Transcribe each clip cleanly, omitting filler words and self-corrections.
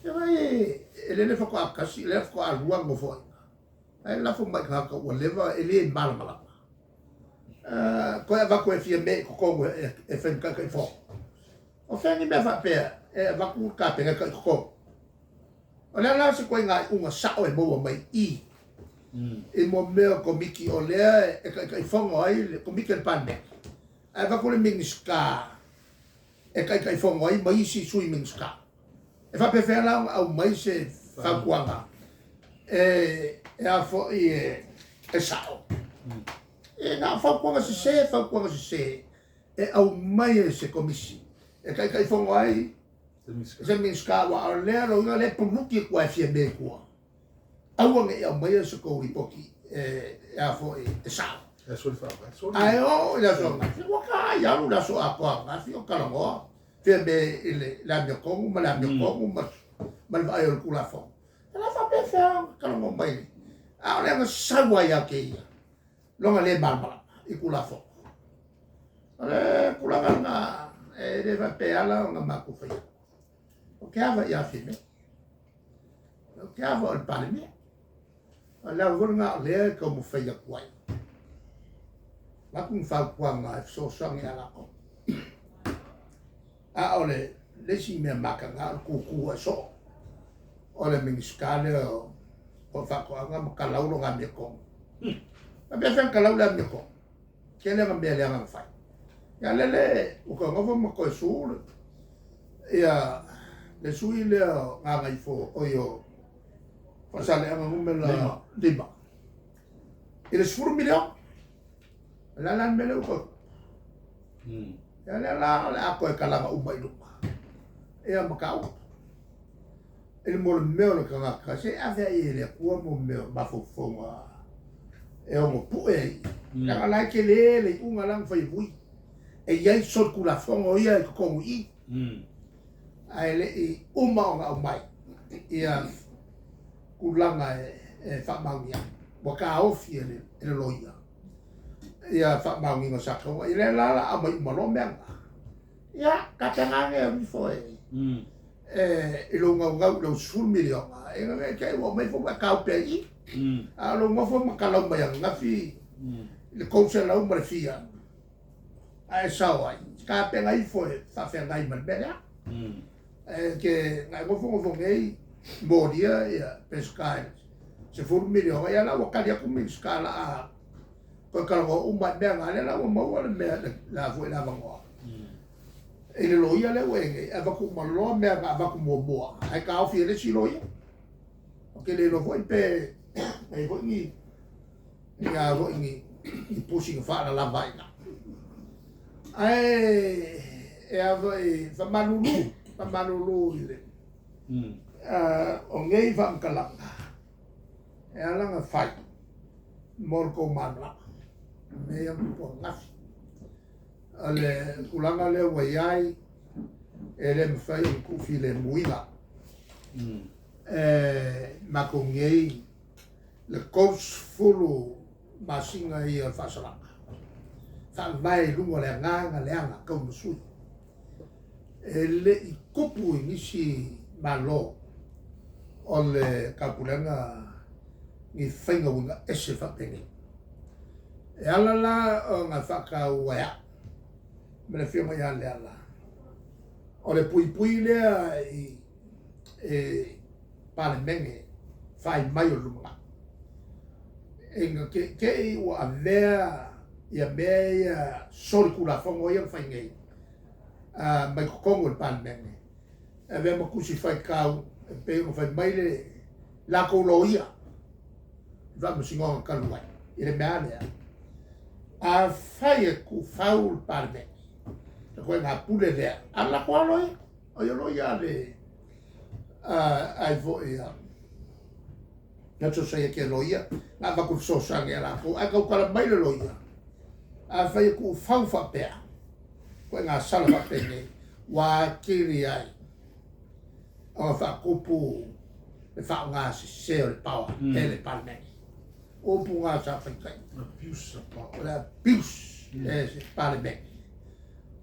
Se vai e lele faatoa tasi, lea faatoa lua nofoaiga. Ae lafo mai i tagata ua leva e le malamalama. Toe avatu e Fiame i totonu e fai ma Taitaifono. O fea ni mea faapea e avatu le Kapeneta i totonu? O le a la se ituaiga iuga sao e maua mai i i mo mea o Komiti o lea e Taitaifono ai le Komiti a le Palemene, ae avatu le Minisita e Taitaifono ai ma isi Sui Minisita? E faapefea la ona aumai se fautuaga e a foi e sao? E na o fautuaga sese, fautuaga sese e aumai e se Komisi e Taitaifono ai se Minisita, aua o lea lona uiga o lea e puluki atu lava e Fiame i tua. Aua ne i aumaia se tou lipoti e a foi e sao. Ae oo i le aso ananafi, ua ta ai alu le aso atoa ananafi o talanoa Fiame i le amiotonu ma le amiotonu ma le vaai o le Tulafono. E le faapefea ona talanoa mai, a o le agasau lava ia te ia lona le malamalama i Tulafono. O le tulaga lena e le faapea ala ona matou fai atu. O ke ava ia Fiame. O ke ava o le Palemia. O le ava foi lena o lea e taumafai atu ai. Avatu ni fautuaga e fesoasoani ia latou. A o le isi mea mataga o le tutu ai soo o le Minisita lea o Faatoaga ma kalau lona amiotonu. Faapefea ona kalau le amiotonu? Tele ana mea leaga na fai. Ia lele ua toe nofo ma toe su le ia le sui lea o Gagaifo oi o Faasaleleaga numera 5 i le 10 miliona. O le a la le mea lea ua toe Ia lea la o le a toe kalaga uma i luma ia mataupu i le mo le mea o le tagata se ave ai e le Atua mo mea o mafaufauga e ono pue ai. Leaga la e tele le iuga la na fai e Vui e i ai solitulafono ia i totonu i i ae le i uma ona aumai ia tulaga e faamaonia ai. Ua taofi e le loia ia faamaoniga sa tatau ona i ai. Lea la o le a aumai uma loa mea na. Ia, tapena ane e ifo e i lou naunau i lau 10 miliona, ina ne i te i ua aumai foi ua e taofi ai i i. A o lou nofo ma kalau mai ananafi i le 300 ma le fia a e sao ai, tapena ifo e faafeagai ma le mea lea. E te na e nofonofo nei molia ia Peseta i le 10 miliona, ia la ua tali atu Minisita o le a toe talanoa uma i mea na, lea la ua maua le mea la foi le avanoa i le loia lea ua i ai nei, e avatu uma loa mea na avatu muamua, ae taofi e le isi loia. Ou te le iloa foi pe i ai foi ni ni a foi ni ni pusi na faalalava ai i ina. Ae e a foi, faamalulu, faamalulu i le o nei faamatalaga e ala ona fai mo le tou malamalama. Mea ia na tupu ananafi. O le tulaga lea ua i ai, e le mafai ona tuufilemuina e matou nei le 30 masina ia o le faasalaga, faavae i luga o le agaga leaga taumasui. E le i tupu i nisi Malo o le Taupulega ni faiga uiga ese faapenei. E ala la ona faataua e au ma le Afioga ia Leala, o le puipui lea i Palemene fai mai o le lumanai, ina te i ua avea ia mea ia solitulafono ia na fai nei mai totonu o le Palemene, e avea ma tusi faitau e pei ona fai mai le latou loia i faamasinoga talu ai i le mea lea. Afai e tuufau le Palemene, le ituaiga pule lea a le latou lava loia, o ia loia a le ai foi a na Sosaiete a Loia, na avatu e fesoasoani ia latou, ae tautala mai le loia, afai e tuufau faapea, ituaiga sala faapenei, ua atili ai ona faatupu le faaaoga sese o le power e le Palemene. O upu na sa faitaia. Abuse of power. O le abuse e se Palemene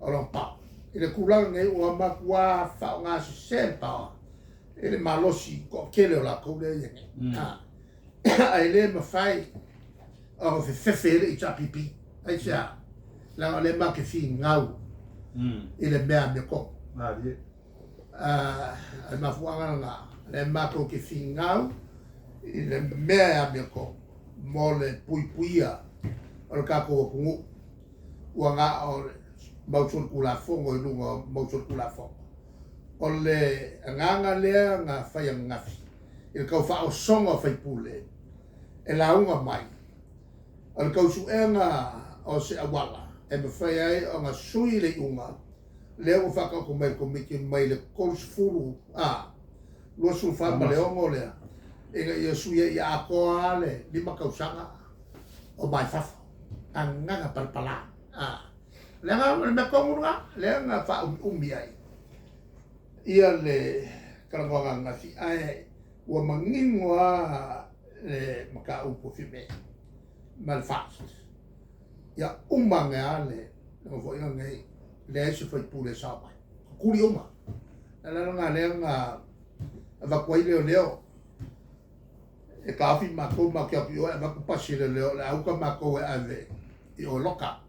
o lona power. I le tulaga nei ua matua faaaoga sese le power. E le malosi toatele o latou lea e i ai nei. Ae le mafai ona fefefe ai le HRPP. Aisea? Leaga o lea matou te finau i le mea amiotonu. O le mafuaaga lena, o lea matou te finau i le mea e amiotonu mo le puipuia o le tatou atunuu ua na o le mau solitulafono i luga o mau solitulafono. O le agaga lea na fai ananafi i le tau faaosoga o faipule e lauga mai, o le tau suega o se auala e mafai ai ona sui le iuga lea ua faataoto mai e le Komiti mai le 30 a 24 ma le 6 lea ina ia sui ai ia atoa lava le 5 tausaga o mai fafo. Agaga palapala. A. Leaga o le mea tonu lena lea na faaumiumi ai ia le talanoaga ananafi, ae ua manino lava le mataupu a Fiame ma le FAST. Ia uma ane lava le Nofoaiga lenei, leai se faipule e sao mai. Tutuli uma. O le ala lena lea na avatu ai leoleo e taofi matou, matou te o atu i o e avatu pasi a leoleo, o le a uta matou e ave i o e loka.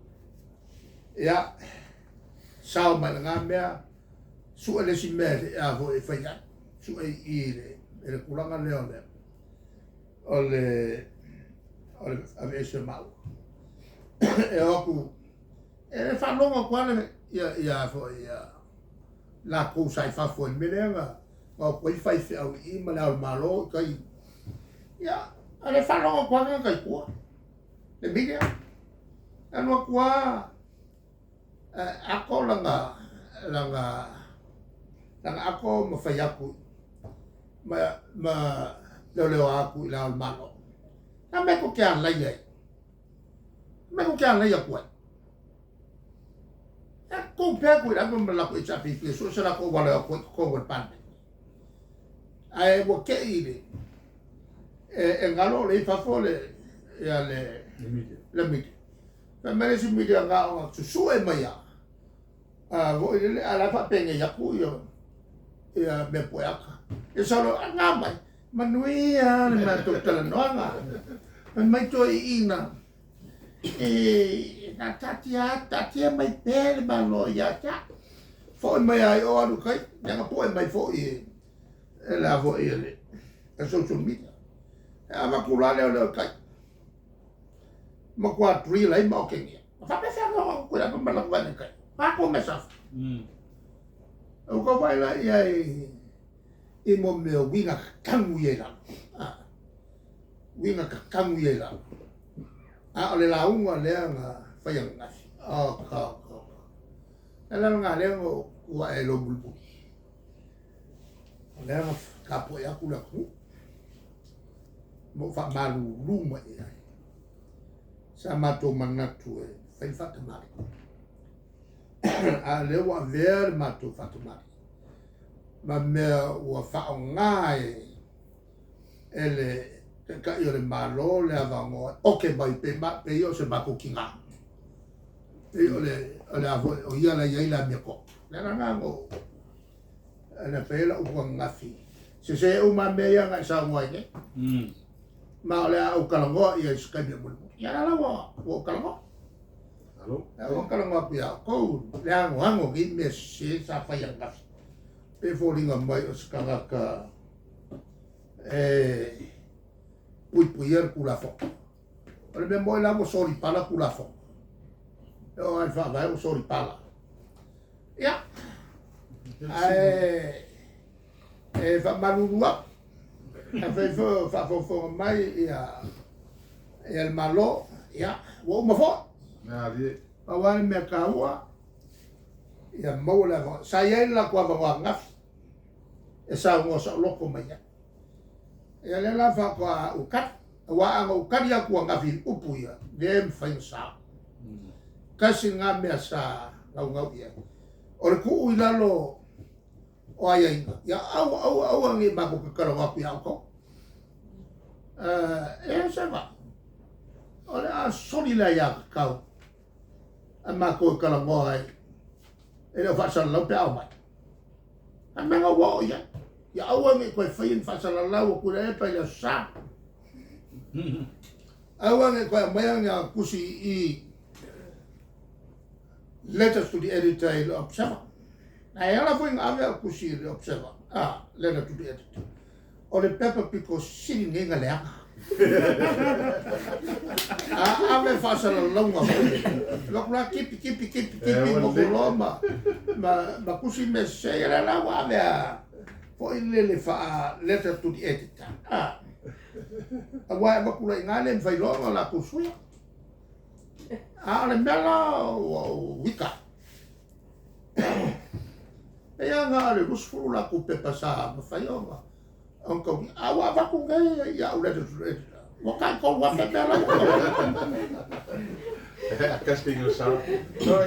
Ia, sao mai lena mea, sue le isi mea e a foi e fai ai, sue i i i le tulaga lea o le o le o le aveese o maua. E o atu e faalogo atu lava ia ia foi ia latou sa i fafo i le mea lea na o atu ai faifeau i i ma le Ao o le Malo i tai. Ia, a le faalogo atu lava tagata i tua, le media. E alu atu lava ako lana lana lana ako ma fai atu ma ma leoleoa atu i le Ao o le Malo. A mea tou te alai ai? A mea tou te alai atu ai? E tou pea atu i lalo ma le latou HRPP e sue se latou auala e o atu ai i totonu o le Palemene. Ae ua te i le e galo o lea i fafo le ia le le media. Fai mai le isi media na ona susue mai lava a foi lele a la e faapenei atu ia ia mea pueaka. Ia sau loa, a na mai, manuia le matou talanoaga. Fai mai toeaiina, e na taatia taatia mai pea le Malo ia te au. Foi mai lava i o alu i tai, lea na poe mai foi e e le a foi e le social media. E avatu la lea leo i tai. Matua drill ai ma okegia. Ma faapefea ona o atu i lalo ma lau vae i tai. Matou mea safa. Ua tau vaai la i ai i mo mea uiga kakagu ia i lalo. Uiga kakagu ia i lalo. A o le lauga lea na fai ananafi. Oka, oka, oka. Le ala lena lea na ou tu ae ai loa mulimuli. O lea na tapuai atu le atunuu ma ou faamalulu mai i ai. Sa matou manatu e fai le faatamalii. A o lea ua avea le matou faatamalii ma mea ua faaaoga e le Taitai o le Malo le avanoa e oke mai pe ma pe ia o se matou tina. Pei o le o le a foi o ia la i ai le amiotonu. Le ala lena na ou na fai ai lau upu ananafi, sese uma lava mea ia na e saunoa ai nei. Ma o le a ou talanoa i ai i se taimi o mulimuli. Ia la la ua ua ou talanoa. Malo. Ua ou talanoa atu ia outou le anoano o nei mea sese sa fai ananafi. Pei e foliga mai o se tagata e puipuia le Tulafono. O le mea moni la ua solipala Tulafono. E oo lava i le Faavae ua solipala. Ia, ae e faamalulu atu, afai foi o faafogafoga mai ia ia le Malo, ia, ua uma foi. Pau lava le mea taua, ia maua le avanoa. Sa i ai le latou avanoa ananafi e saunoa saoloto mai ai. Ia lea la faatoa ou tali, aua a na ou tali atu ananafi i upu ia, le mafai ona sao. Tasi lena mea sa naunau i ai, o le tuu i lalo o aiaiga, ia aua, aua, aua ne i matou talanoa atu ia outou. E se vai, o le a soli le aiatatau a matou e talanoa ai, e le o faasalalau pe a omai. A mea na ua oo i ai. Ia aua ne i toe faia ni faasalalau a Tuilaepa i le Aso Sa. Aua ne i toe aumaia ni ana tusi i i letters to the editor i le Observer. Ae ala foi na ave au tusi i le Observer, letter to the editor, o le pepa pito sili nei na leaga. A ave faasalalauga foi. Avatu la tipi tipi tipi tipi ma ma ma ma tusi mea sese, ia la ua ave a foi lele faa letter to the editor. Aua e avatu loa i ina le mafai loa ona latou suia. A o le mea la ua ou ita ai, pei lava na o le 20 latou pepa sa mafai ona taulia, a ua avatu nei i au letter to the editor, ua tai 3,000 mea la ua taulia. Casting o sa. So,